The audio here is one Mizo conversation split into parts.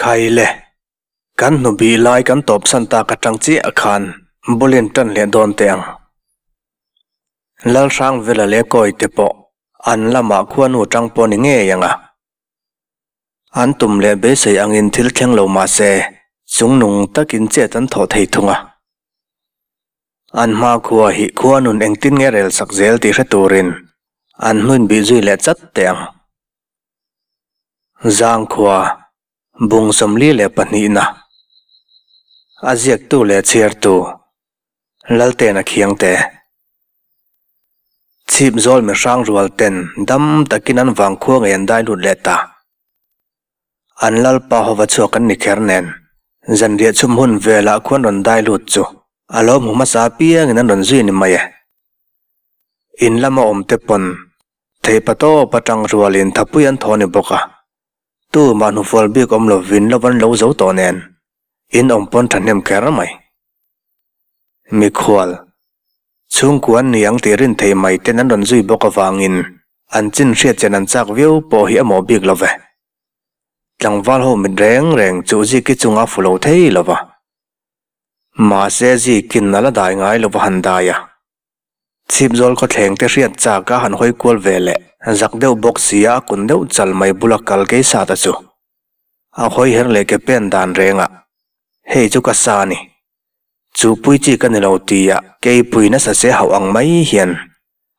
Khaile, kan hnubih lai kan tawpsan tak atang chiah khan bulin tan leh dawn teh ang. Lalhrangvela leh Kawi te pawh an lamah khuanu tang pawh ni ngei ang a. An tum leh beisei angin thil thleng lo mah se, chungnung takin chet an thawh thei thung a. An hmakhua hi khuanun engtin nge rel sak zel tih hre turin an hnuin bih zui leh chat teh ang. Zangkhua, Bung 42na, A ziaktu leh chhiartu, Laltena Khiangte. Chhip zawl mi hrang rual ten dam takin an vangkhua ngei an dai lut leh ta. An lalpa hova chhuak an ni kher nen, zanriah chhum hun velah khuan rawn dai lut chu a lo hmu hmasa apiangin an rawn zui ni mai e. In lama awm te pawn theihpa tawp atang rualin thapui an thaw ni bawk a, tumah hnufual bik awm lovin lo an lo zo tawh nen in awm pawn thahnem kher mai. Mikhual, chhungkua an ni ang tih rin thei mai ten an rawn zui bawk avangin an chin hriat chen an chak viau pawh hi a mawh bik lo ve. Tlangval ho mit reng reng chu Ziki chunga fu lo thei lo va. Mahse Zikin a la dai ngai lo va han dai a. Chhipzawl khawthleng te hriat chak a han hawi kual ve leh zak deuh bawk sia a kun deuh chal mai bula kal kei sa ta chu. A hawi her leh ke pen dan reng a, Hei chu ka sa a ni. Chu pui chi ka ni lo tia keipui nasa se hauh ang mai hian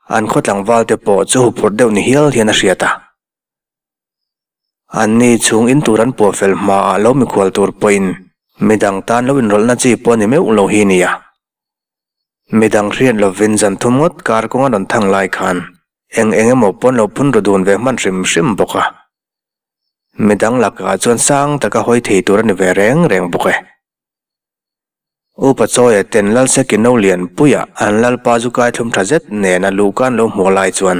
an khaw tlangval te pawh chu huphurh deuh ni hial hian a hriat a. Anni chhung in tur an puah fel hmaah lo mikhual tur pawhin midang tan lo inrawlhna chi pawh ni meuh lo hi nia. Midang hriat lovin zan thum ngawt kar kawng a rawn thang lai khan eng eng emaw pawn lo phun ru dun ve hman hrim hrim bawk a. Midang lakah chuan sang taka hawi thei tur a ni ve reng reng bawk e. Upa Chawia ten Lalseki no lian puia an Lalpa zu kai thlum tha zet nena luhkan lo hmuh lai chuan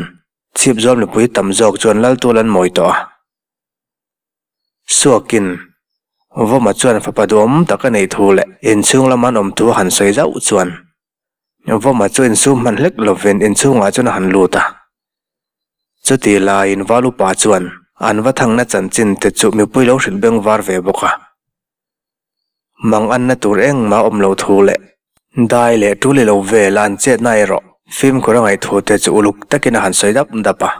chhip zawm mipui tam zawk chuan Laltual an mawi tawh a. Suakin, Vawma chuan fapa duhawm tak a neih thu leh inchhung lama an awm thu a han sawi zauh chuan Vawma chu insum hman hlek lovin inchhungah chuan a han lut a. Chuti laiin Val upa chuan an va thangna chanchin te chu mipui lo hrilh beng var ve bawk a. Mang anna tur engmah awm lo thu leh dai leh tul i lo vel a an chetna erawh fimkhur a ngaih thu te chu uluk takin a han sawi dap dap a.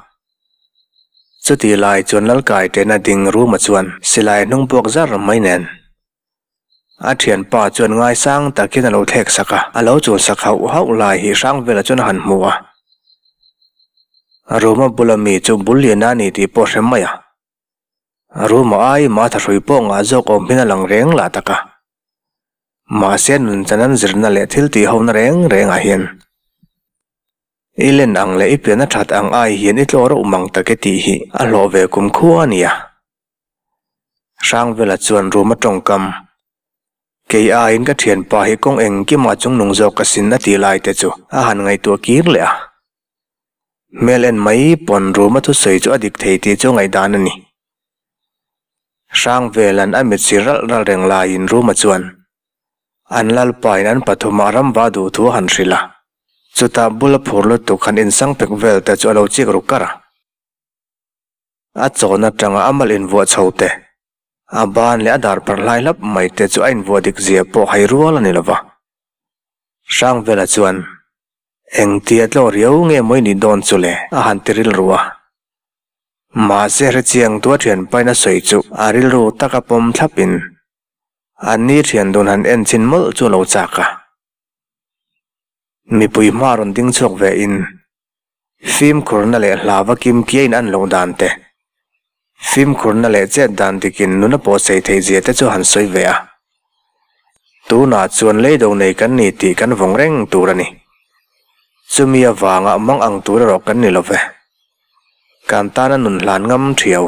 Chuti lai chuan Lalkai tena ding Ruma chuan silai hnung puak zar mai nen a thianpa chuan ngaisang takin a lo thlek sak a, a lo chul sak hauh hauh lai hi Hrangvela chuan a han hmu a. Ruma bula mi chu bul lian a ni tih pawh hre mai a. Room a ai mah thahrui pawh ngah zawk awm hian a lang reng lah tak a. Mahse nun chan an zirna leh thil tih hona reng rengah hian i len ang leh i pian a that ang ai hian i tlawr a um ang tak e tih hi a hlawh ve kum khua a nia. Hrangvela chuan room a tawngkam kei aiin ka thianpa hi kawng engkimah chungnung zawk a sin a tih lai te chu a han ngaihtuah kir leh a. Hmel en mai pawn room a thusawi chu a dik thei tih chu ngaihdan a ni. Hrangvelan a mit sir ralh ralh reng laiin room a chuan an lalpain an pathumah ramva duh thu a han hrilh a. Chutah bula phur lutuk han insang pek vel te chu a lo chik ru kar a. A chawn atanga a mal invuah chho te, a ban leh a dar pharh hlai hlap mai te chu a invuah dik zia pawh hai rual a ni lo va. Hrangvela chuan Engtia tlaw riau nge mawi ni dawn chu le? a han ti rilru a. Mahse hrechiang tua thianpain a sawi chu a rilru taka pawm thlapin an ni thian dun han en chhin mawlh chu a lo chak a. Mipui hma rawn ding chhuak ve in fimkhurna leh hlava kim kiain an loh dan te, fimkhurna leh chet dan dikin nuna pawh sei theih zia te chu han sawi ve a. Tunah chuan leido nei kan ni tih kan vawng reng tur a ni. Chumi avanga mang ang tur erawh kan ni lo ve. Kan tana nun hlan ngam thiau,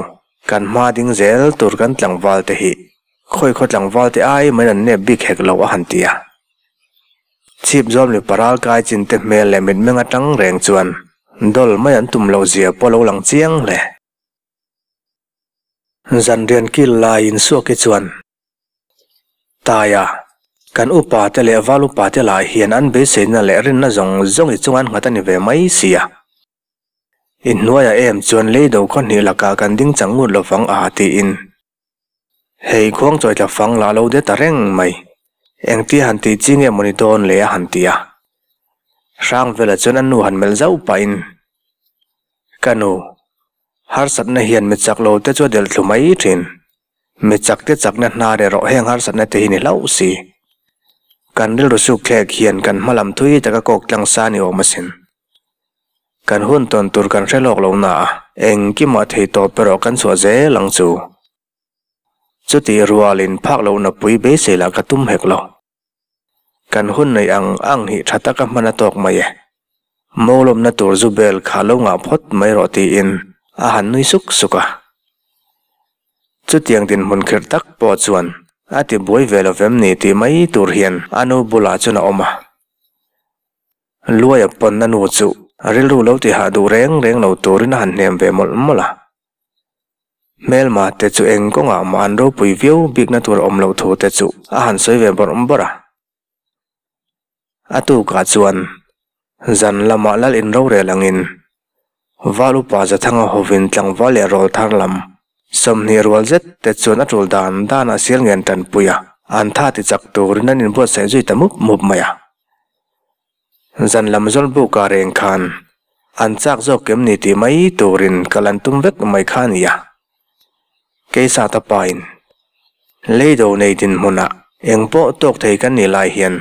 kan hma ding zel tur kan tlangval te hi khawi khaw tlangval te ai mai an nep bik hek lo a han ti a. Chhip zawm leh paral kai chin te hmel leh mitmeng atang reng chuan dawl mai an tum loh zia pawh a lo lang chiang hle. Zanrian kil laiin Suaki chuan Taia, kan upa te leh val upa te lah hian an beiseina leh rinna zawng zawng i chunga an nghat a ni ve mai sia. I hnuaiah em chuan leido khaw hnih lakah kan ding chang ngut lovang a tiin. Hei khuangchawi tla fang lah lo de ta reng mai. Engtia han tih chi nge mawni dawn le a han ti a. Hrangvela chuan a nu han melh zauh pahin, Ka nu, harsatna hian mi chak lo te chu a delh thlu mai thin. Mi chak te chakna hnar erawh heng harsatna te hi ni hlauh si. Kan rilru suk thlek hian kan hma lam thui taka kawk tlang sa ni awm asin. Kan hun tawn tur kan hre lawk lo na a, engkimah thei tawp erawh kan chhuah zel ang chu. Chutih rualin phak lohna pui beisei lah ka tum hek lo. Kan hun neih ang ang hi tha taka hman a tawk mai e. Mawlawmna tur zu bel kha lo ngah phawt mai rawh tiin a han nui suk suk a. Chutiang dinhmun khirh tak pawh chuan a ti buai ve lo vem ni tih mai tur hian a nu bulah chuan a awm a. Luaia pawn a nu chu rilru lo ti hah duh reng reng lo turin a han hnem ve mawlh mawlh a. Hmelma te chu eng kawngah mah an ropui viau bikna tur awm loh thu te chu a han sawi ve bawrh bawrh a. A tukah chuan zan lamah lal in rorel angin Val upa Zathanga hovin tlangval leh rawl thar lam 20 rual zet te chuan a tul dan danah sial ngen tanpui a, an tha ti chak turin an inbuatsaih zui ta mup mup mai a. Zan lam zawl buk ah reng khan an chak zawk em ni tih mai turin kal an tum vek mai kha a ni a. Keisata pain leido nei dinhmunah eng pawh tawk thei kan nih lai hian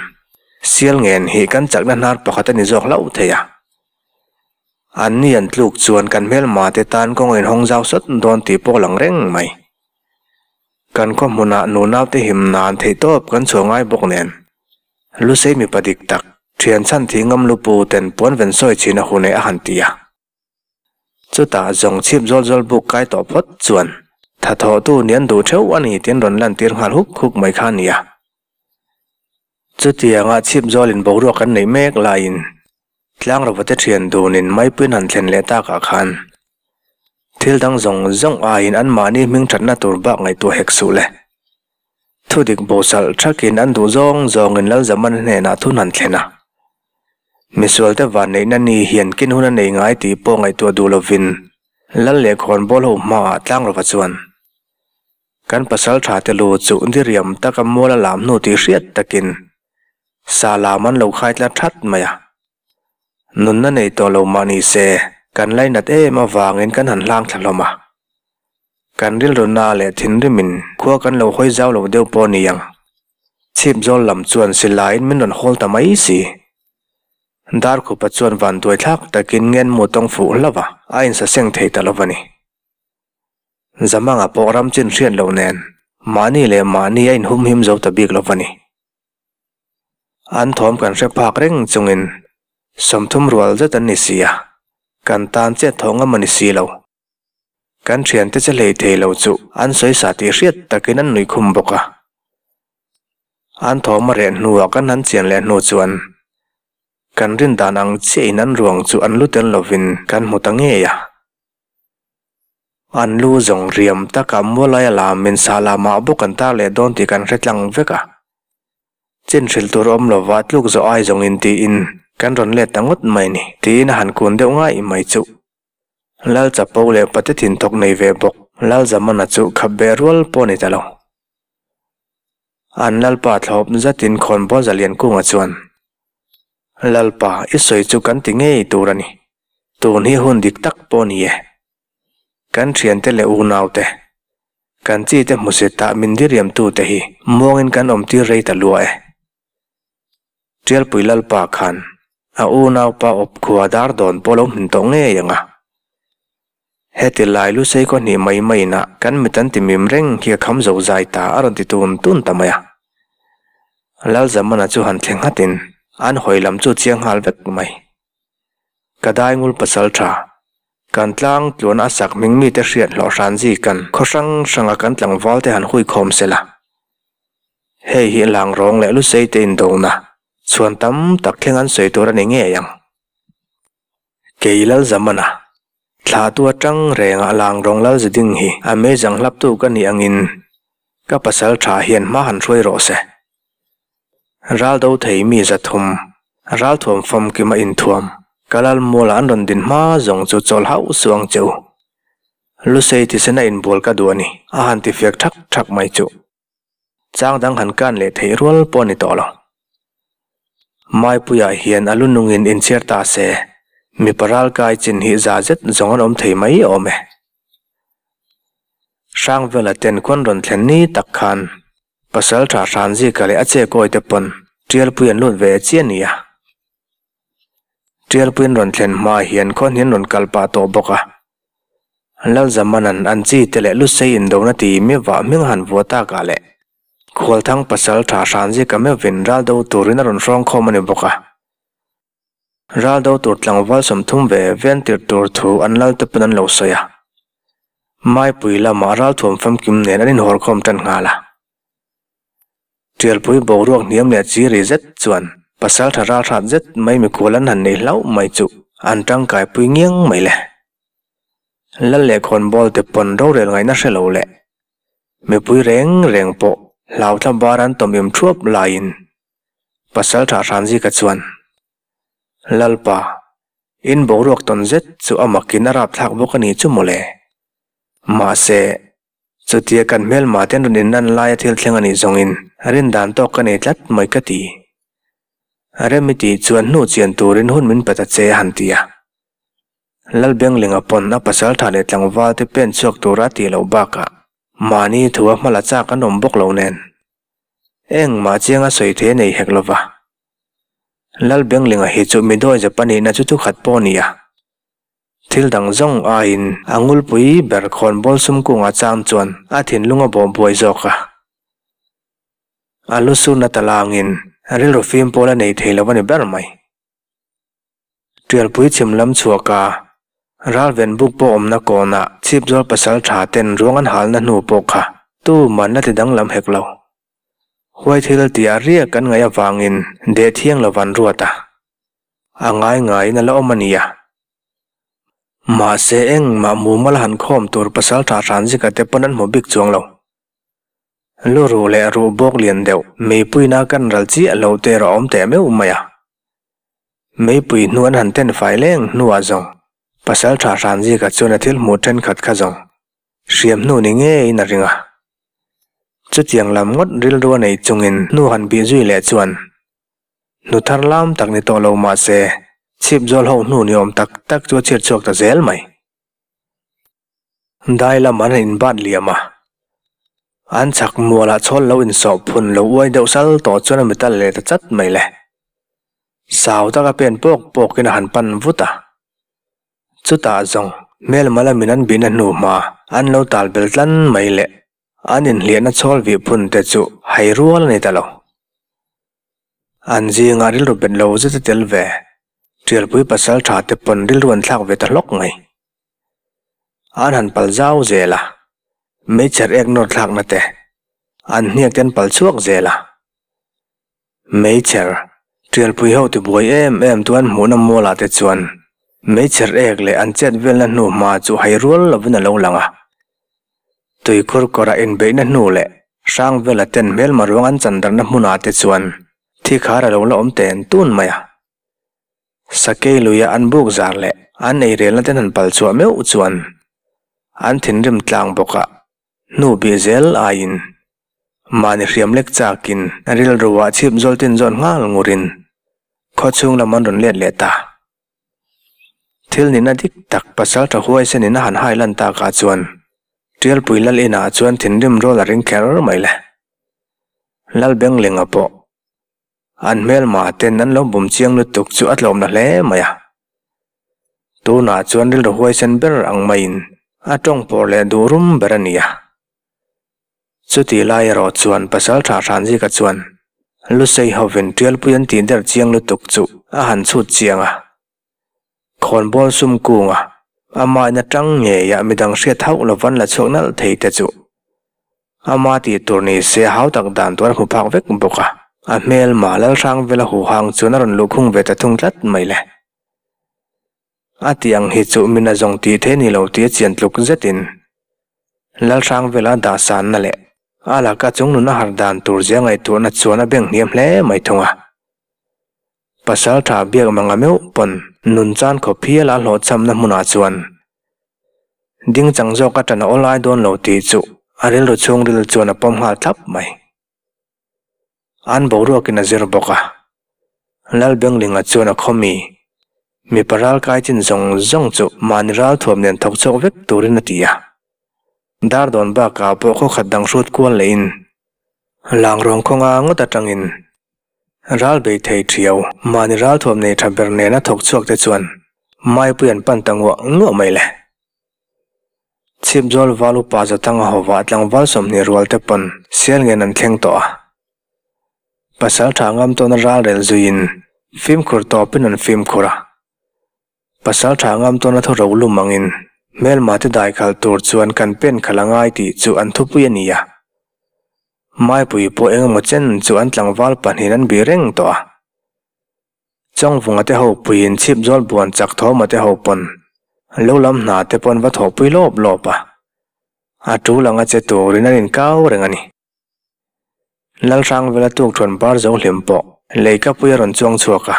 sial ngen hi kan chakna hnar pakhat a ni zawk hlauh thei a. An ni an tluk chuan kan hmelma te tan kawng a inhawng zau sawt dawn tih pawh a lang reng mai. Kan khaw hmunah nunau te him nan theihtawp kan chhuah ngai bawk nen. Lusei mipa dik tak, thian chhan thih ngam lupu ten puan ven sawi chhin a hun e a han ti a. Chutah zawng chhip zawl zawl buk kai tawh phawt chuan tha thawhtu nih an duh theuh a ni tiin rawn lantir nghal huk huk mai kha a ni a. Chutianga chhip zawlin boruak an neih mek laiin Tlangrova te thian dunin maipuiin han thlen leh takah khan thil dang zawng zawng aiin anmahni hming thatna tur bak ngaihtuah hek suh le. Thudik bosalh thakin an duh zawng zawngin Lalzamana hnenah thun han thlen a. Misualte vanneihna ni hian kin hun a nei ngai tih pawh ngaihtuah duh lovin Lal leh khawnbawl ho hmaah Tlangrova chuan kan pasal tha te lu chu diriam taka mual a lam hnu tih hriat takin sa lam an lo khai tla that mai a. Nunna nei tawh lo mah ni se kan lainat em avangin kan han hlang thla hlawm a. Kan rilru na leh thinrimin khua kan lo hawi zau lo deuh pawh ni ang. Chhip zawl lam chuan silaiin min rawn hawl ta mai si. Darkhupa chuan vanduai thlak takin ngen mu tawng fuh hlauh a, a insaseng thei ta lo va ni. Zamanga pawh ram chin hriat loh nen mahni leh mahni a inhumhim zo ta bik lo va ni. An thawm kan hre phak reng chungin 30 rual zet an ni si a, kan tan chet thawh ngam a ni si lo. Kan thiante che hlei thei lo chu an sawi sa tih hriat takin an nui khum bawk a. An thawm a reh hnuah kan han chian leh hnu chuan kan rin dan ang chiahin an ruang chu an lu tel lovin kan hmu ta ngei a. An lu zawng riam taka mualai a lamin sa lamah bawk an tar leh dawn tih kan hre tlang vek a. Chin hrilh tur awm lova tluk zawh ai zawngin tiin kan rawn let ta ngawt mai ni tiin a han kun deuh ngai mai chuh. Lal chapo leh pate thin thawk nei ve bawk Lal Zamana chu khap beh rual pawh a ni ta lo. An Lalpa thlawp zatin khawnbawl Zalian Kunga chuan, Lalpa, i sawi chu kan ti ngei tur a ni. Tun hi hun dik tak pawh a ni e. Kan thiante leh unaute, kan chite hmusit ah min diriamtute hi muangin kan awmtir rei ta lua e. Tialpui Lalpa khan a unaupa awp khua dar dawn pawh lo hmin tawh ngei ang a. Heti lai Lusei khaw hnih mai mai inah kan mit an ti mim reng hi a kham zo zai ta a rawn ti tun tun ta mai a. Lalzamana chu han thleng nghatin an hawi lam chu chiang nghal vek mai. Ka daingul pasal tha, kan tlang tluan a sak hming mite hriat hlawh hran zi kan khaw hrang hranga kan tlangval te han hui khawm sela. Hei hi lang rawng leh lusei te indona chhuan tam tak thleng an sawi tur a ni ngei ang. Kei Lal Zamana, thla tu atang renga lang rawng Lal Ziding hi a meizang hlaptu ka nih angin ka pasal tha hian hma han hruai rawh se. Ral do thei mi 300, ral thuam famkim a inthuam, ka lal mualah an rawn din hma zawng chu chawl hauh suh ang che u. Lusei thisen a inbual ka duh a ni, a han ti fiak thak thak mai chu. Chang dang han kan leh theih rual pawh a ni tawh lo. Maipuiah hian a lu nungin inchhiar ta se, mipa ralkai chin hi za zet zawng an awm thei mai awm e. Hrangvela ten khuan rawn thlen ni tak khan pasal tha Hranzika leh a chekawi te pawn Tialpui an lut ve chiah nia. Tialpui an rawn thlen hma hian khuan hian rawn kal pah tawh bawk a. Lalzamana'n an chi te leh Lusei indona ti mi vah hming han vua takah leh Khualthang pasal tha Hranzika meuhvin ral do turin a rawn hrawng khawm a ni bawk a. Ral do tur tlangval 30 ve ve an tirh tur thu an lal te pawn an lo sawi a. Maipui lamah ralthuam famkim nen an inhawr khawm tan nghal a. Tialpui boruak hniam leh chi ri zet chuan pasal tha ral hrat zet mai mikhual an han nei hlauh mai chu an tangkai pui ngiang mai le. Lal leh khawnbawl te pawn rorel ngaihna hre lo leh mipui reng reng pawh hlau thla bar an tawm im thuap laiin pasal tha Hranzika chuan, Lalpa, in boruak tawn zet chu a makin a rapthlak bawk a ni chu mawle. Mahse, Chutia kan hmelma ten rawn inlan laia thil thleng a nih zawngin rin dan tawk ka nei tlat mai ka ti. Remi tih chuan hnu chian turin hun min pe ta che a han ti a. Lalbenglinga pawn a pasal tha leh tlangval te pen chhuak tura tih loh bakah mahni thu a hmala chak an awm bawk lo nen. Engmah chianga sawi thei a nei hek lova. Lalbenglinga hi chu midawi Japanina chu thukhat pawh a ni a. Thil dang zawng aiin a ngulpui ber khawnbawl sum kungah chang chuan a thinlung a bawh buai zawk a. A lu surna ta langin rilru fim pawl a nei thei lo a ni ber mai. Tialpui chhim lam chhuak a, ralven buk pawh awmna kawnah chhipzawl pasal tha ten ruang an halna hnu pawh kha tuman a ti danglam hek lo. Huai thil tih a riak an ngaih avangin deh thiang lo van ruat a. A ngai ngaiin a la awm a nia. Mahse engmah mumal han khawm tur pasal tha Hranzika te pawn an hmu bik chuang lo. Lu ruh leh ruh bawk lian deuh meipuina kan ral chiah lo te erawh a awm teh meuh mai a. Meipui hnu an han ten fai leng hnuah zawng pasal tha Hranzika chuan a thil hmuh thenkhat kha zawng hriam hnu ni ngeiin a ring a. Chutiang lam ngawt rilru a nei chungin hnu han bih zui leh chuan Hnu thar lam tak ni tawh lo mah se, chhip zawl ho hnu ni awm tak tak chu a chhiat chhuak ta zel mai. Dai lam an han inbat liam a, an chhak mualah chhawl lo insawh phun lo uai deuh sal tawh chuan a mital leh ta chat mai le. Sau taka pen pawk pawkin a han pan vut a. Chutah zawng hmelma lamin an bihna hnu hma an lo tal bel tlan mai le. An inhliahna chhawl vih phun te chu hai rual a ni ta lo. An zingah rilru bet lo zet a tel ve. Tialpui pasal tha te pawn rilru an thlak ve ta hlawk mai. An han pal zau zel a, meichher ek nawr thlakna te, an hniak te an pal chhuak zel a. Meichher, Tialpui ho tibuai em em tu an hmuhna mualah te chuan meichher ek leh an chet velna hnu hma chu hai rual lovin a lo lang a. Tuikhur kawrah inbeihna hnu leh Hrangvela ten hmelma ruang an chandarhna hmunah te chuan thi khar a lo la awm ten tun mai a. Sakei luia an buk zar leh an eirelna ten han pal chhuah meuh chuan an thinrim tlang bawkah Hnu bih zel aiin mahni hriam lek chakin rilruah chhip zawl tin zawn nghal ngurin khaw chhung lam an rawn let leh ta. Thil nihna dik tak pasal tha huaisenin a han hai lan takah chuan Tialpui Lal inah chuan thinrim rawl a ring kher mai le. Lal Benglinga pawh an hmelma ten an lo bum chiang lutuk chu a tlawmna hle mai a. Tunah chuan rilru huaisen ber ang maiin a tawng pawr leh duh rum ber a ni a. Chutih lai erawh chuan pasal tha Hranzika chuan Lusei hovin Tialpui an tih der chiang lutuk chu a han chhut chiang a. Khawnbawl sum kunga amahin atang ngeiah midang hriat hauh lovan la chhuak nalh thei te chu Ama tih tur ni se hau tak dan tur a hmu phak vek bawk a, a hmelma Lalhrangvela huhang chuan a rawn luhkhung ve ta thung tlat mai le. A tih ang hi chu min a zawng tih thei ni lo tih a chian tluk zetin Lalhrangvela a dah sanna leh a laka chungnun a har dan tur zia ngaihtuahna chuan a beng hniam hle mai thung a. Pasal tha biak manga meuh pawn nun chan khawp hial a hlawhchhamna hmunah chuan. Ding chang zawk a ṭan a awlai dawn lo tih chu a rilru chhungril chuan a pawm nghal thlap mai. An boruakin a zir bawk a. Lalbenglinga chuan a khaw mi, mipa ral kai chin zawng zawng chu mahni ral thuam nen thawk chhuak vek turin a ti a. Dar dawn bakah pawh khaw khat dang hrut kual lehin Langrawng khawnga ngawt atangin ral bei thei thiau mahni ral thuam nei tha ber nena thawk chhuak te chuan Maipui an pan ta nguah nguah mai le. Chhipzawl val upa Zathanga hovah tlangval 20 rual te pawn sial ngen an thleng tawh a. Pasal tha ngam tawna ral rel zuiin fimkhur tawpin an fimkhur a. Pasal tha ngam tawna thu ro lum angin hmelma te dai khalh tur chuan kan pen khalh a ngai tih chu an thupui a ni a. Maipui pawh engemaw chen chu an tlangval pahnihin an bih reng tawh a. Chawngvunga te ho puiin chhip zawl buan chak thawma te ho pawn lo lam hna te pawn va thawhpui lawp lawp a, a tul anga che turin an inkau reng a ni. Lalhrangvela tukthuan bar zo hlim pawh leikapui a rawn chuang chhuak a,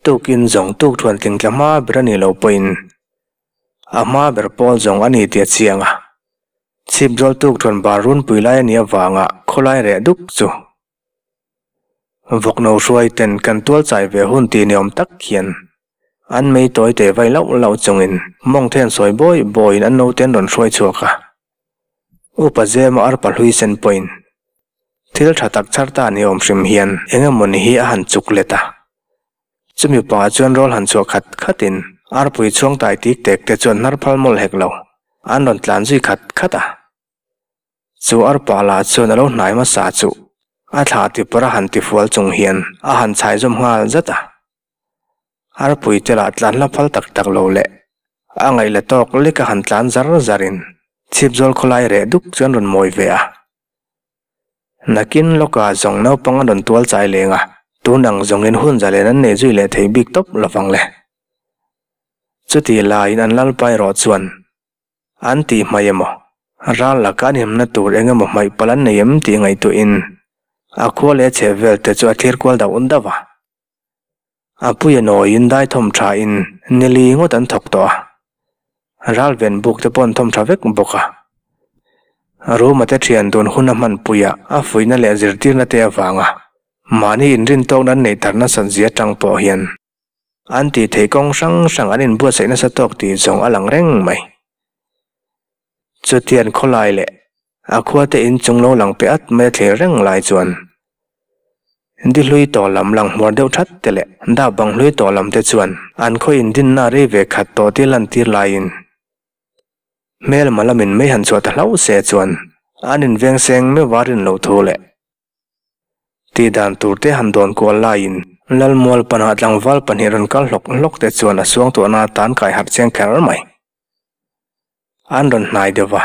tukin zawng tukthuan tlingtla hma ber a nih loh pawhin a hma ber pawl zawng a ni tih a chiang a, chhip zawl tukthuan bar runpui lai a nih avanga khawlai reh duk chu Vawkno hruai ten kan tual chai ve hun tih ni awm tak hian an mei tawi te vai lauh lauh chungin mawng then sawi bawi bawiin an naute an rawn hruai chhuak a. Upa Zema arpa hlui sen pawhin thil tha tak chhar ta ni awm hrim hian eng emawni hi a han chuk let a. Chumi pangah chuan rawl han chhuah khat khatin arpui chhuang tai tik tek te chuan hnar phal mawlh hek lo an rawn tlan zui khat khat a. Chu arpa lah chuan a lo hnai hmasa chu a thla ti pawr a han ti fual chung hian a han chhai zawm nghal zat a. Arpui te lah tlan hla phal tak tak lo leh a ngaih la tawk lek a han tlan zar zar in chhipzawl khawlai reh duk chuan rawn mawi ve a. Nakin lawkah zawng naupang a rawn tual chai leng a, tun ang zawngin hun zalen an nei zui leh thei bik tawp lovang le. Chutih laiin an lalpa erawh chuan An tih hmaih emaw, ral laka an himna tur eng emaw hmaih palh an nei em tih ngaihtuahin a khua leh a chheh vel te chu a thlir kual dauh dauh a. A puia nawiin dai thawm thain nili ngawt an thawk tawh a, ral ven buk te pawh an thawm tha vek bawk a. Ruma te thian dun hun a hmanpuia a fuihna leh zirtirna te avanga mahni inrintawkna an neih tharna sanzia atang pawh hian An tih theih kawng hrang hrang an inbuatsaih nasa tawk tih zawng a lang reng mai. Chutian khawlai leh a khuate inchung lo lang pe at mai a thlir reng lai chuan di hlui tawh lam lang hmuar deuh that te leh dap bang hlui tawh lam te chuan an khaw indinna rei ve khat tawh tih lantir laiin hmelma lamin mei han chhuah ta hlauh se chuan an inveng seng meuh a rin loh thu leh Tih dan tur te han dawn kual laiin Lalmual panah tlangval pahnih rawn kal hlawk hlawk te chuan a suangtuahna atan kai harh chiang kher mai. An rawn hnai deuh va,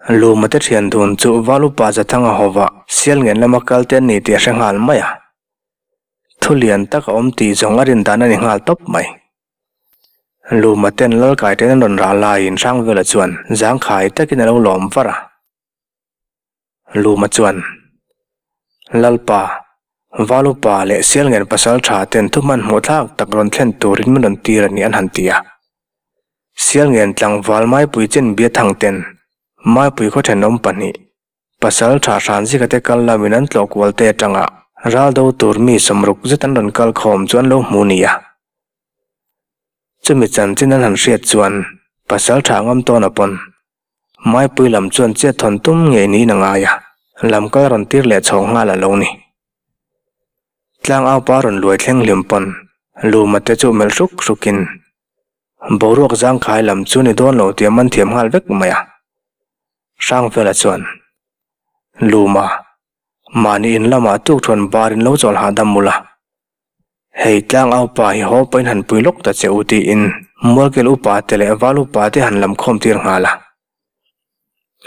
Luma te thian dun chu Val upa Zathanga hova sial ngen lama kal te an ni tih a hre nghal mai a. Thu lian tak a awm tih zawng a rin dan a ni nghal tawp mai. Luma ten Lalkai ten an rawn rah laiin Hrangvela chuan zangkhai takin a lo lawm var a. Luma chuan, Lalpa, Valupa leh Sialngen pasal tha ten thu hmanhmawh thlak tak rawn thlen turin min rawn tir a ni an han ti a. Sialngen tlangval Maipui chen bia thang ten Maipui khaw thenawm pahnih, pasal tha Hranzika te kal lamin an tlawh kual te atanga ral do tur mi 60 zet an rawn kal khawm chu an lo hmu ni a. Chumi chanchin an han hriat chuan pasal tha ngam tawn a pawn Maipui lam chuan chiat thawn tum ngei niin a ngai a, lam kal rawn tir leh chho nghal a lo ni. Tlang aupa rawn luai thleng hlim pawn Luma te chu melh hruk hrukin boruak zangkhai lam chu ni dawn lo tih a man thiam nghal vek mai a. Hrangvela chuan, Luma, mahni in lamah tukthuan barin lo chawl hahdam ula, Hei tlang aupa hi haw pahin han pui lawk ta che u tiin Mualkel upa te leh Val upa te han lam khawm tir nghal a.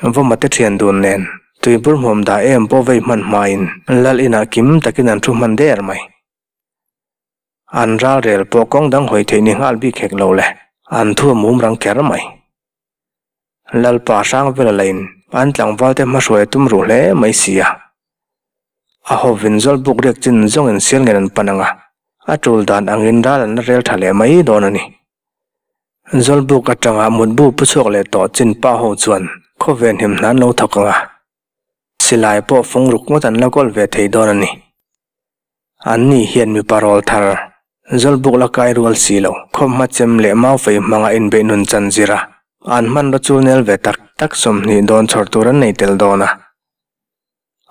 Vawma te thian dun nen tuibur hmuam dah em pawh vei hman hmain lal inah kim takin an thu hman der mai. An ral rel pawh kawng dang hawi theih ni nghal bik hek lo le, an thu a mum rang kher mai. Lalpa Hrangvela lain an tlangval te hmahruai a tum ruh hle mai si a. A hovin zawlbuk riak chin zawngin sial ngen an pan ang a, a tul dan angin ral an la rel tha leh mai dawn a ni. Zawlbuk atanga mutbu pu chhuak leh tawh chin pa ho chuan khawvel hnim hna an lo thawk ang a, silai pawh fung ruk ngawt an la kawl ve thei dawn a ni. An ni hian mipa rawl thar, Zawlbuk la kai rual si lo, khawmhma chem leh mau fei hmanga inbeih nun chan zir a, an hmanraw chul nel ve tak tak 20 dawn chhawr tur an nei tel dawn a.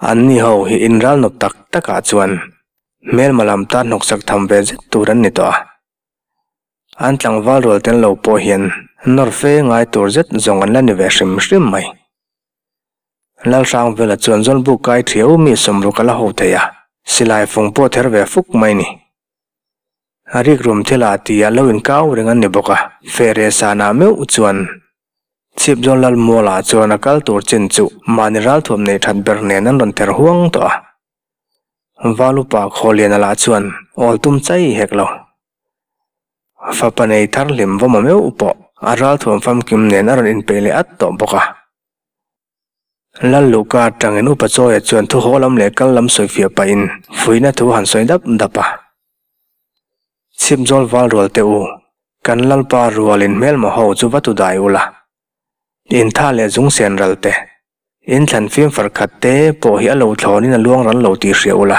An ni ho hi inral nawp tak takah chuan hmelma lam tan hnawksak tham ve zet tur an ni tawh a. An tlangval rual tel lo pawh hian nawr fe ngai tur zet zawng an la ni ve hrim hrim mai. Lalhrangvela chuan Zawlbuk kai thiau mi sawmruk a la ho thei a, silai fung pawh ther ve fuk mai ni. A rikrum thila tia lo inkau reng an ni bawk a, fehre sanah meuh chuan Chhipzawl Lalmualah chuan a kal tur chin chu mahni ralthuam nei that ber nen an rawn ther huang tawh a. Valupa Khawliana lah chuan awl tum chai hek lo. Fapa nei thar hlim vawma meuh pawh a ralthuam famkim nen a rawn inpeih leh at tawh bawk a. Lal Luhka atangin Upa Chawia chuan thu haw lam leh kal lam sawi fiah pahin fuihna thu han sawi dap dap a. Chhipzawl val rual teh u, kan Lalpa rualin hmelma ho chu va tu dai ula. Intha leh zung sen ral te, inthlan fim far khat te pawh hi a lo thlawnin a luang ral lo tih hria ula.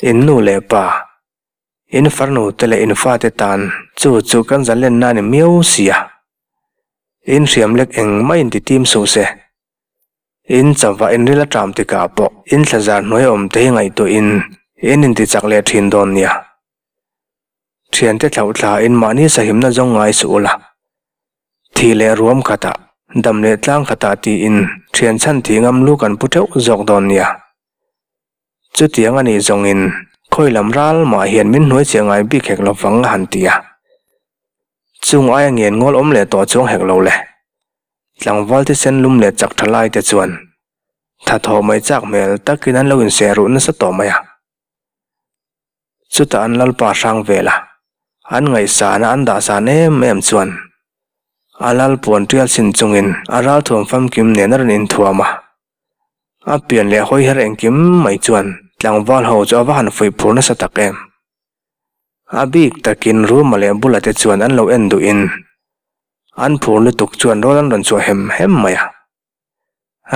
In nu leh pa, in farnu te leh in fate tan chu chu kan zalenna a ni miau sia. In hriam lek eng mah in ti tim suh se. In chauhvah in ril a ṭam tikah pawh in thlazar hnuai awm te hi ngaihtuah in in inti chak leh ṭhin dawn nia. Ṭhiante thlauh thla in mahni sahimna zawng ngai suh ula. Thih leh ruam khatah, dam leh tlang khatah tiin ṭhian chhan thih ngam lu kan pu ṭeuh zawk dawn nia. Chutiang a nih zawngin khawi lam ral mah hian min hnuai chiah ngai bik hek lovang a han ti a. Chung aia ngen ngawl awm leh tawh chuang hek lo le. Tlangval thisen lum leh chak tha lai te chuan tha thaw mai chak hmel takin an lo inseh ruh nasa tawh mai a. Chutah an lalpa hrang vel a, an ngaihsana an dahsan em em chuan a lal puan tial chhin chungin a ralthuam famkim nen a rawn inthuam a. A pian leh hawi her engkim mai chuan tlangval ho chu a va han fuih phur nasa tak em. A bik takin Ruma leh Bula te chuan an lo en duhin an phur lutuk chuan rawl an rawn chhuah hem hem mai a.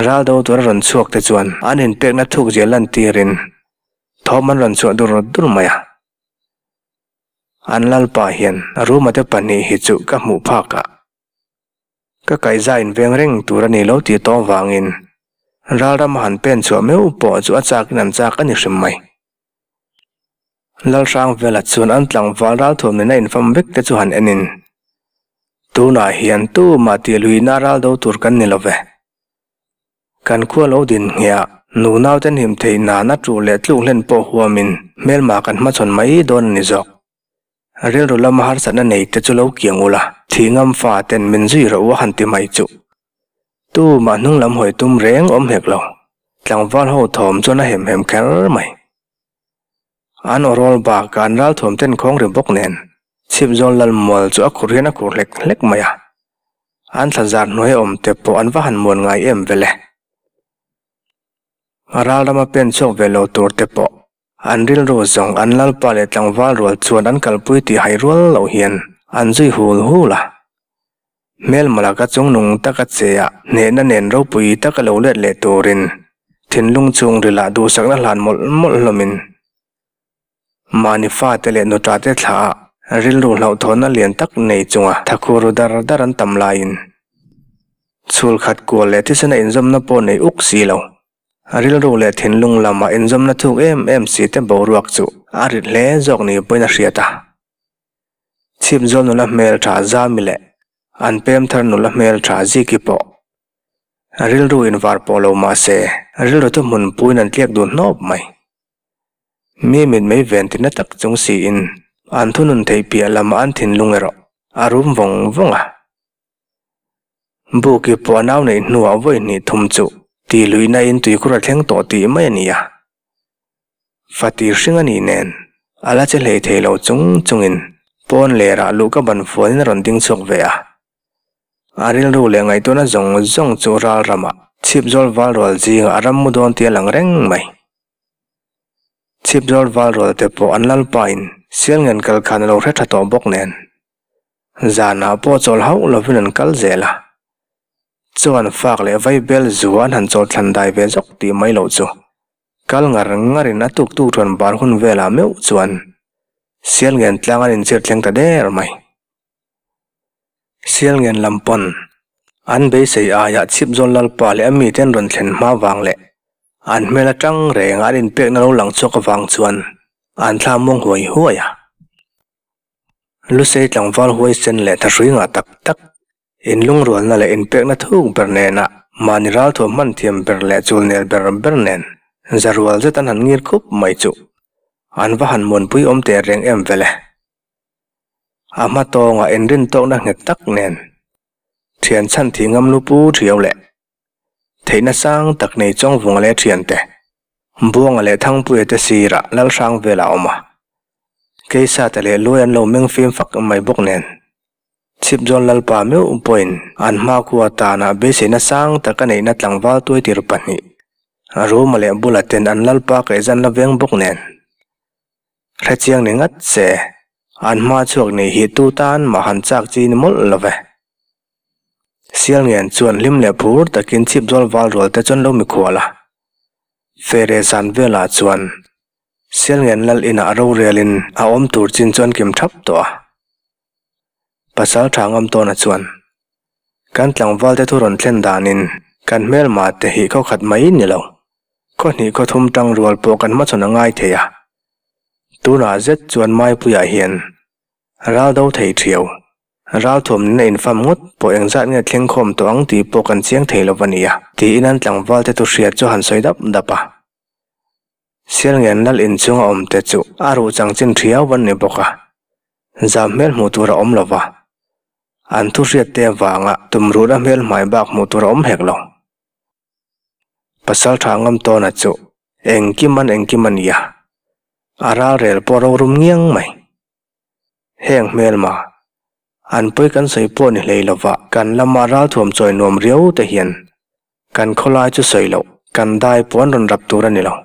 Ral do tura rawn chhuak te chuan an inpekna thuk zia lantirin thawm an rawn chhuah dur dur mai a. An lalpa hian Ruma te pahnih hi chu ka hmuh phak ah Ka kaihza inveng reng tur a ni lo tih tawng vangin ralram a han pen chhuah meuh pawh chu a chakin an chak a ni hrim mai. Lalhrangvela chuan an tlangval ralthuam nena infam vek te chu han enin, Tunah hian tumah tih luihna ral do tur kan ni lo ve. Kan khua lo din ngheh nu nauten him theih nan a ṭuh leh tluk hlen pawh huamin hmelma kan hmachhawn mai dawn a ni zawk. Rilru lama harsatna nei te chu lo kiang ula, thih ngam fa ten min zui rawh u a han ti mai chuh. Tu mah hnung lam hawi tum reng awm hek lo, tlangval ho thawm chuan a hem hem kher mai. An aw rawl bakah an ralthuam ten khawng ri bawk nen, chhipzawl lalmual chu a khur hian a khur hlek hlek mai a. An thlazar hnuai awm te pawh an va han muan ngai em vele. Ral rama pen chhuak ve lo tur te pawh An rilru zawng an lalpa leh tlangval rual chuan an kalpui tih hai rual loh hian an zui hul hul a. Hmelma laka chungnung taka che ah hnehna nen ropui taka lo let leh turin thinlung chhungril ah duhsakna hlan mawlh mawlh hlawmin mahni fate leh nuṭate thlah ah rilru hlauhthawnna lian tak nei chunga thakhur ru dar dar an tam laiin chhul khat kual leh thisena inzawmna pawh nei uk si lo. A rilru leh thinlung lamah inzawmna thuk em em si te boruak chu a rit hle zawk ni pawhin a hriat a. Chhipzawl nula hmel tha Zami leh an pem thar nula hmel tha Ziki pawh rilru invar pawh lo mah se rilru chu hmun puiin an tliak dun hnawp mai. Mi mit mei ven tina tak chung siin an thunun theih piah lamah an thinlung erawh a rum vawng vawng a. Buki pawh a nau neih hnuah vawi hnih thum chu ti luihna in tuikhur a thleng tawh tih mai a ni a. Fati hring a nih nen a la che hlei thei lo chung chungin pawn lerah luh ka ban fuanin a rawn ding chhuak ve a. A rilru leh ngaihtuahna zawng zawng chu ral ramah chhipzawl val rual zingah a ram mu dawn tih a lang reng mai. Chhipzawl val rual te pawh an lalpain sial ngen kal khan a lo hre tha tawh bawk nen. Zanah pawh chawl hauh lovin an kal zel a. Chuan fak leh vaibel zu an han chawl thlan dai ve zawk tih mai loh chu. Kal ngar ngarin a tuk tuk rawn bar hun velah meuh chuan Sialngen tlang an inchir thleng ta der mai. Sialngen lam pawn an beisei aiah Chhipzawl Lalpa leh a mite an rawn thlen hma vang leh an hmel atang renga an inpekna lo lang chhuak avang chuan an thla muang huai huai a. Lusei tlangval huaisen leh thahrui ngah tak tak Inlungrualna leh inpekna thuk ber nena mahni ralthuam hman thiam ber leh chulnel ber ber nen zarual zet an han ngir khup mai chuh. An va han muanpui awm teh reng em vele. A hma tawngah inrintawkna nghet tak nen thian chhan thih ngam lu pu thiau leh theihna sang tak nei Chawngvunga leh thiante Buanga leh Thangpuia te sirah Lalhrang velah a awm a. Keisate leh Luai an lo meng fim fak mai bawk nen Chhipzawl Lalpa meuh pawhin an hmakhua tanah beiseina sang tak a neihna tlangval tuaitir pahnih, Ruma leh Bula ten an Lalpa kaihzan la veng bawk nen. Hrechiang ni ngat se, an hma chhuak nei hi tu tan mah han chak chi ni mawlh lo ve. Sialngen chuan hlim leh phur takin Chhipzawl val rual te chuan lo mikhual a. Fere zan velah chuan Sialngen Lal inah rorelin a awm tur chin chuan kim thap tawh a. Pasal tha ngam tawna chuan, Kan tlangvalte thu rawn thlen danin kan hmelma te hi khaw khat mai ni lo, khaw hnih khaw thum tang rual pawh kan hmachhawn a ngai thei a. Tunah zet chuan Maipuiah hian ral do thei thiau, ral thuam nena infam ngawt pawh engzat nge thleng khawm tawh ang tih pawh kan chiang thei lo a nia, tiin an tlangvalte thu hriat chu han sawi dap dap a. Sialngen lal inchunga awmte chu a ruh changchin thiau an ni bawk a, zam hmel hmuh tur a awm lo va, an thu hriatte avanga tumruhna hmel hmai bak hmuh tur a awm hek lo. Pasal tha ngam tawna chu engkim an engkim a ni a, a ralrel pawh rorum ngiang mai. Heng hmelma, an pawi kan sawi pawh ni hlei lova kan lama ralthuam chawi nuam riau te hian kan khawlai chu sawi loh kan dai pawh an rawn rap tur a ni lo.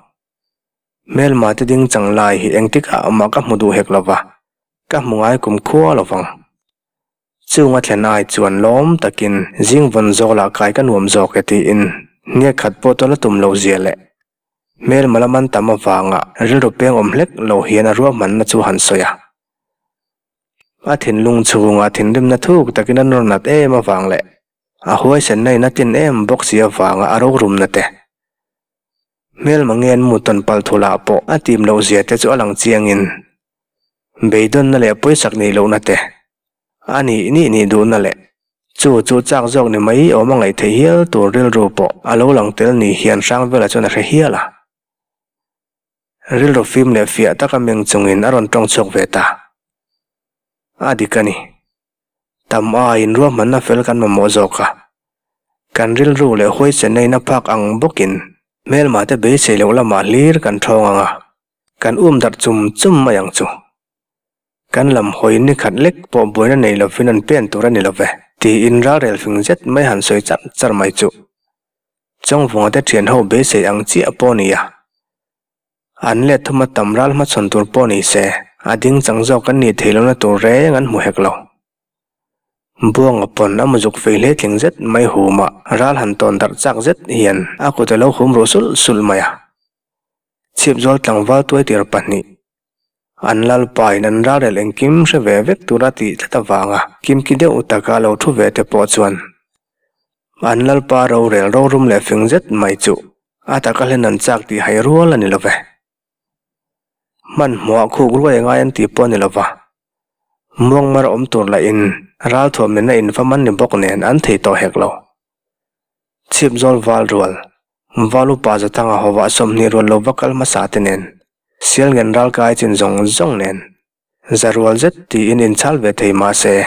Hmelma te ding chang lai hi engtikah mah ka hmu duh hek lova, ka hmu ngai kum khua lovang. Chunga thlen ai chuan lawm takin zing vawn zawk lah kai ka nuam zawk e tiin hniak khat pawh tawlh a tum lo zia leh Hmelma lam an tam avanga rilru peng awm hlek lo hian a ruahmanna chu han sawi a. A thinlung chhunga thinrimna thuk takin a nawr nat em avang leh a huaisenna in a tlin em bawk si avanga a rokrumna te, hmelma nge an mu tawn palh thulah pawh a tim loh zia te chu a lang chiangin beidawnna leh pawisak nih lohna te, A nih nih nih duhna leh chu chu chak zawk ni mai awm a ngaih theih hial tur rilru pawh a lo lang tel ni hian Hrangvela chuan a hre hial a. Rilru fim leh fiah taka meng chungin a rawn tawng chhuak ve ta. A dik a ni. Tam aiin ruahmanna fel kan mamawh zawk a. Kan rilru leh huaisenna in a phak ang bawkin hmelma te beisei loh lamah hlir kan thawng ang a, kan um darh chum chum mai ang chu. Kan lam hawi ni khat lek pawh buaina nei lovin an pen tur a ni lo ve, tiin ralrel fing zet mai han sawi char char mai chuh. Chawngvunga te thian ho beisei ang chiah pawh a ni a. An let thuma tam ral hmachhawn tur pawh ni se, a ding chang zawk an nih theih lohna tur reng an hmu hek lo. Buanga pawn a muzuk fei hle tling zet mai huma ral han tawn darh chak zet hian a kut a lo hum ruh sulh sulh mai a. Chhipzawl tlangval tuaitir pahnih An lalpain an ralrel engkim hre ve vek tura tih tlat avanga kimki deuh taka lo thu ve te pawh chuan an lalpa rorel rorum leh fing zet mai chu a taka hlen an chak tih hai rual a ni lo ve. Hmanhmawh khuk ruai ngai an tih pawh a ni lo va, muangmar awm tur lahin ralthuam nena infam an ni bawk nen an thei tawh hek lo. Chhipzawl val rual, val upa Zathanga hovah 20 rual lo va kal hmasa te nen, Sialngen ralkai chin zawng zawng nen, za rual zet tiin inchhal ve thei mah se,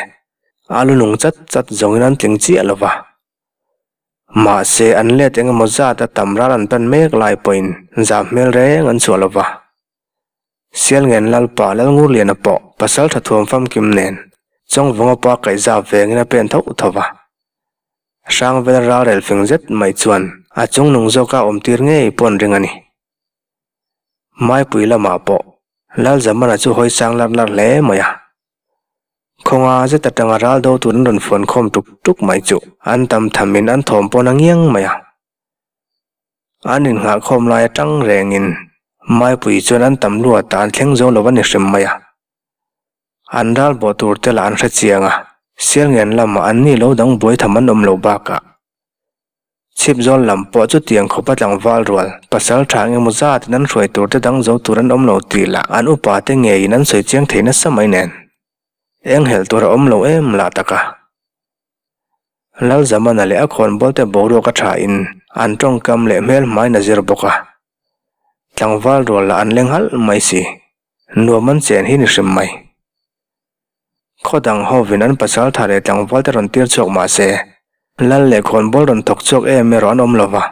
a lu nung chat chat zawngin an tling chiah lo va. Mahse, an let eng emaw zat a tam ral an pan mek lai pawhin zah hmel reng an chhuah lo va. Sialngen Lalpa Lalngurliana pawh pasal tha thuam famkim nen Chawngvunga pa kaihzap vengin a pen tho tho va. Hrangvel ralrel fing zet mai chuan a chungnung zawka awm tir ngei pawh an ring a ni. Maipui lamah pawh Lalzamana chu hawi sang larh larh hle mai a. Khawnga zet atanga ral do tur an rawn fuan khawm tuk tuk mai chu an tam thamin an thawm pawn a ngiang mai a. An innghah khawm lai atang rengin Maipui chuan an tam luatah an thleng zo lo a ni hrim mai a. An ral bawh tur te lah an hre chiang a, Sialngen lamah an ni lo dang buai tham an awm lo bakah Chhipzawl lam pawh chutiang khawpa tlangval rual pasal tha eng emaw zatin an hruai tur te dang zo tur an awm lo tih lah an upa te ngeiin an sawi chiang thei nasa mai nen. Eng helh tur a awm lo em lah tak a. Lal Zamana leh a khawnbawl te boruak a tha in an tawngkam leh hmel hmain a zir bawk a. Tlangval rual lah an leng halh mai si. Nuam an chen hi ni hrim mai. Khaw dang hovin an pasal tha leh tlangval te rawn tir chhuak mah se, Lal leh khawnbawl rawn thawk chhuak em erawh an awm lo va.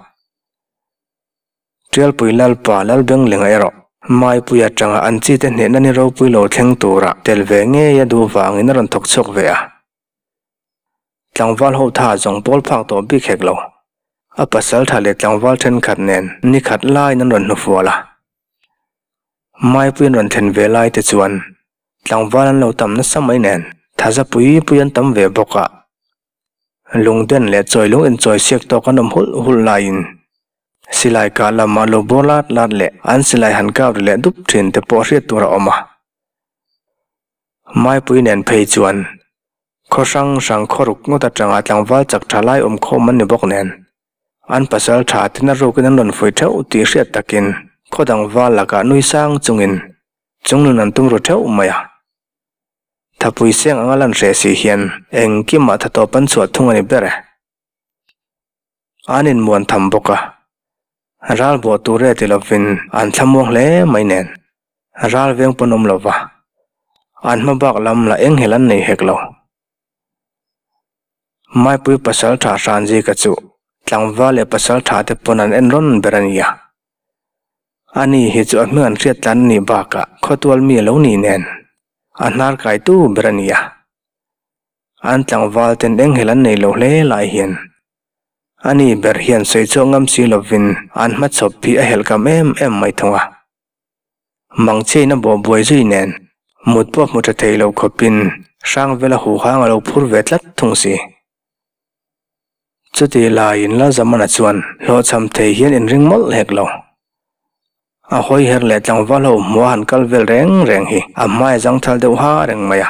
Tialpui Lalpa Lalbenglinga erawh Maipui atanga an chi te hnehna ni ropui lo thleng tura tel ve ngei a duh vangin a rawn thawk chhuak ve a. Tlangval ho tha zawng pawl phak tawh bik hek lo. A pasal tha leh tlangval thenkhat nen ni khat laiin an rawn hnufual a. Maipuiin rawn thlen ve lai te chuan Tlangval an lo tam nasa mai nen thaza pui pui an tam ve bawk a. Lungden leh chawi lung inchawi siak tawk an awm hulh hulh laiin silai kah lamah lo bawr lat lat leh an silai han kap ri leh dup thin te pawh hriat tur a awm a. Maipui nen phei chuan khaw hrang hrang khaw ruk ngawt atanga tlangval chak tha lai awm khawm an ni bawk nen an pasal tha ten a rukin an rawn fuih theuh tih hriat takin khaw dang val lakah nui sang chungin Chungnun an tum ru theuh mai a. Thapui seng anga lan hreh si hian engkimah tha tawp an chhuah thung a ni ber e. An inmuan tham bawk a. Ral buah tur e ti lovin an thlamuang hle mai nen. Ral veng pawn awm lova. An hma bak lam lah enghelh an nei hek lo. Maipui pasal tha Hranzika chu tlangval leh pasal tha te pawn an en rawn ber a nia. Ani hi chu a hming an hriat tlan a nih bakah khawtual mi a lo nih nen a hnar kaitu ber a ni a. An tlangval ten enghelh an nei lo hle lai hian ani ber hian sawi chhuak ngam si lovin an hmachhawp hi a helh kam em em mai thung a. Mangchhiain a bawh buai zui nen mut pawh hmu tha thei lo khawpin Hrangvela huhang a lo phur ve tlat thung si. Chuti laiin Lalzamana chuan hlawhchham thei hian inring mawlh hek lo. A hawi her leh tlangval ho hmuh a han kal vel reng reng hi a hmai a zangthal deuh ha reng mai a.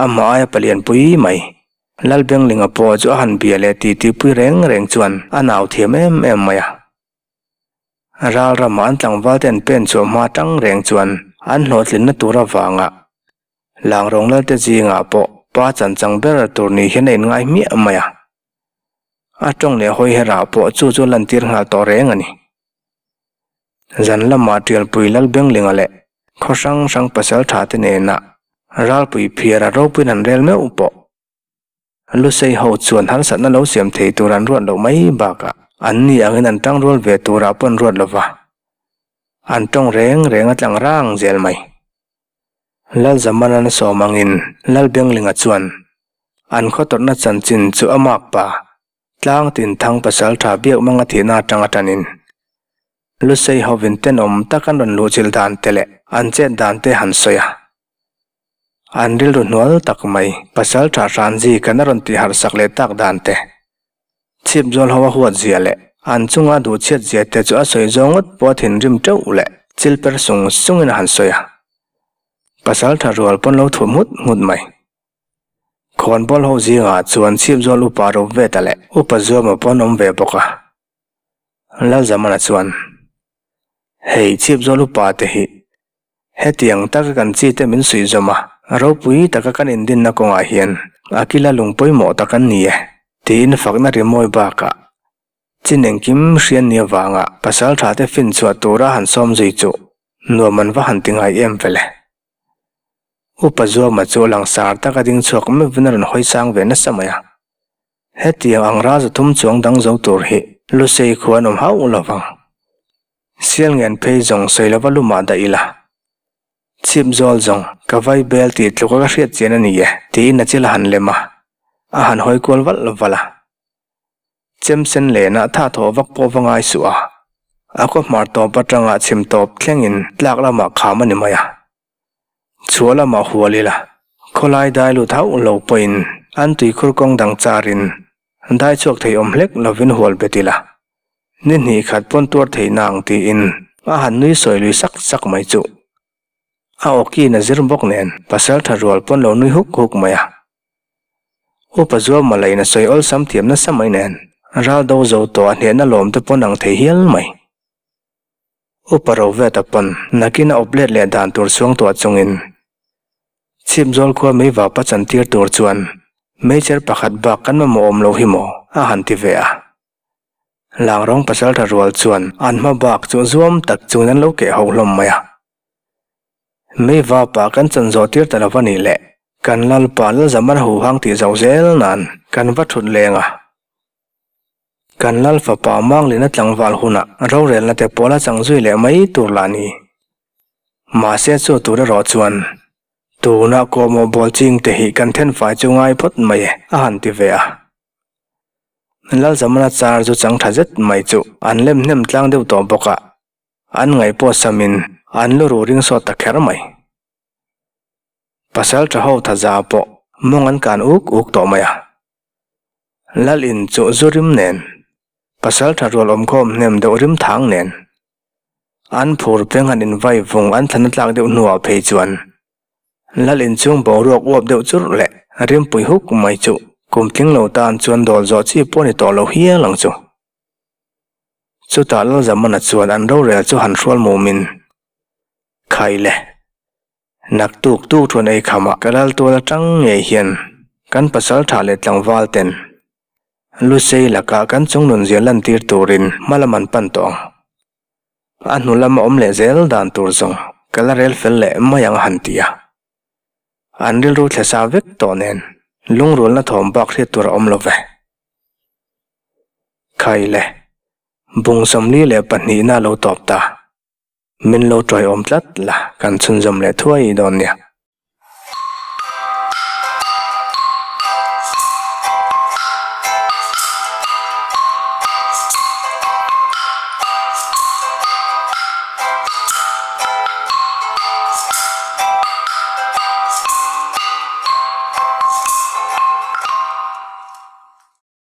Amah aia palian pui mai, Lalbenglinga pawh chu a han bia leh titi pui reng reng chuan a nau thiam em em mai a. Ral ramah an tlangval te an pen chhuah hma tang reng chuan an hlawhtlinna tur avanga Lang Rawnglalte zingah pawh pa chanchang ber tur ni hian a inngai hmiah mai a. A tawng leh hawi herah pawh chu chu lantir nghal tawh reng a ni. Zan lamah Tialpui Lalbenglinga leh khaw hrang hrang pasal tha te nena ralpui phiara ropuiin an rel meuh pawh Lusei ho chuan harsatna lo siam thei tur an ruat loh mai bakah an ni angin an tangrual ve turah pawh an ruat lova, an tawng reng reng a tlang rang zel mai. Lal Zamanan a sawm angin Lal Benglinga chuan an khaw tawrhna chanchin chu a mak pa, tlang tin thang pasal tha biak manga thihna atanga tanin Lusei hovin tenawm tak an rawn luhchilh dan te leh an chet dan te han sawi a. An rilru hnual tak mai, pasal tha hran zi kan a rawn tih harh sak leh tak dan te, chhip zawl ho a huat zia leh an chunga duh chhiat zia te chu a sawi zawng ngawt pawh a thinrim teuh leh chil per sung sungin a han sawi a. Pasal tha rual pawn lo thuam nghut nghut mai. Khawnbawl ho zingah chuan chhip zawl upa ro ve ta leh upa zuama pawn awm ve bawk a. Lalzamana chuan, Hei chhip zawl upa te hi Hetiang taka kan chi te min suih zawm a, ropui taka kan indinna kawngah hian a kila lung pawimawh tak an ni e, tiin fakna rimawi bakah chin engkim hrian ni avanga pasal tha te fin chhuah tura han sawm zui chu nuam an va han ti ngai em vele. Upa Zuama chu langsar taka ding chhuak meuhin a rawn hawi sang ve nasa mai a. Hetiang ang ral zathum chuang dang zo tur hi Lusei khua an awm hauh lovang. Sial ngen phei zawng sawi lova lumah dah ila. Chhip zawl zawng ka vai bel tih tluka ka hriat chian a ni e tiin a chil a han lem a, a han hawi kual valh valh a. Chem sen lenah tha thawh vak pawh va ngai suh a, a khaw hmar tawp atanga chhim tawp thlengin tlak lamah kham a ni mai a. Chhuah lamah hual ila, Khawlai dai lut hauh lo pawhin an tuikhur kawng dang charin dai chhuak thei awm hlek lovin hual bet ila, ni hnih khat pawn tuar thei nang tiin a han nui sawi lui sak sak mai chuh. A awkin a zir bawk nen pasal tha rual pawn lo nui huk huk mai a. Upa Zuama lain a sawi awlsam thiam nasa mai nen ral do zo tawh a hnehna lawm te pawn ang thei hial mai. Upa Roveta pawn nakin a awp let leh dan tur suangtuah chungin Chhipzawl khua meivapa chantir tur chuan meicher pakhat bak kan mamawh awm lo hi maw a han ti ve a. Langrawng pasaltha rual chuan an hma bak chu zuam tak chuan an lo keh ho hlawm mai a. Meivapa kan chan zawh tir ta lo va nih leh kan Lalpa Lalzamana huhang tih zo zel nan kan va thut leng a. Kan Lal fapa Manglina tlangval hunah rorelna te pawh la chang zui leh mai tur lah ni. Mahse chu tur erawh chuan tuna kawhmawh bawl ching te hi kan then fai chu ngai phawt mai e a han ti ve a. Lal Zamana char chu chang tha zet mai chu an lem hnem tlang deuh tawh bawk a, an ngaih pawh samin an lu ru ring sawt ta kher mai. Pasal tha ho tha za pawh mawng an kan uk uk tawh mai a. Lal in chu zu rim nen, pasal tha rual awmkhawm hnem deuh rim thang nen, an phur peng han invai vung an thlan a tlak deuh hnuah phei chuan Lal in chung boruak uap deuh churh leh rimpui huk mai chu kum tling lo tan chuan dawl zawh chi pawh ni tawh lo hial ang chu. Chutah Lal Zamana chuan an rorel chu han hrual mumin, Khai le! Naktuk tuk thuan ei khamah ka lal tual atang ngei hian kan pasal tha leh tlangval ten Lusei lakah kan chung nun zia lantir turin hma lam an pan tawh ang. A hnu lama awm leh zel dan tur zawng ka la rel fel leh mai ang a han ti a. An rilru thle sa vek tawh nen lungrualna thawm bak hriat tur a awm lo ve. Khai le, bung 42 na lo tawp ta. Min lo ṭawih awm tlat la, kan chhunzawm leh thuai dawn nia.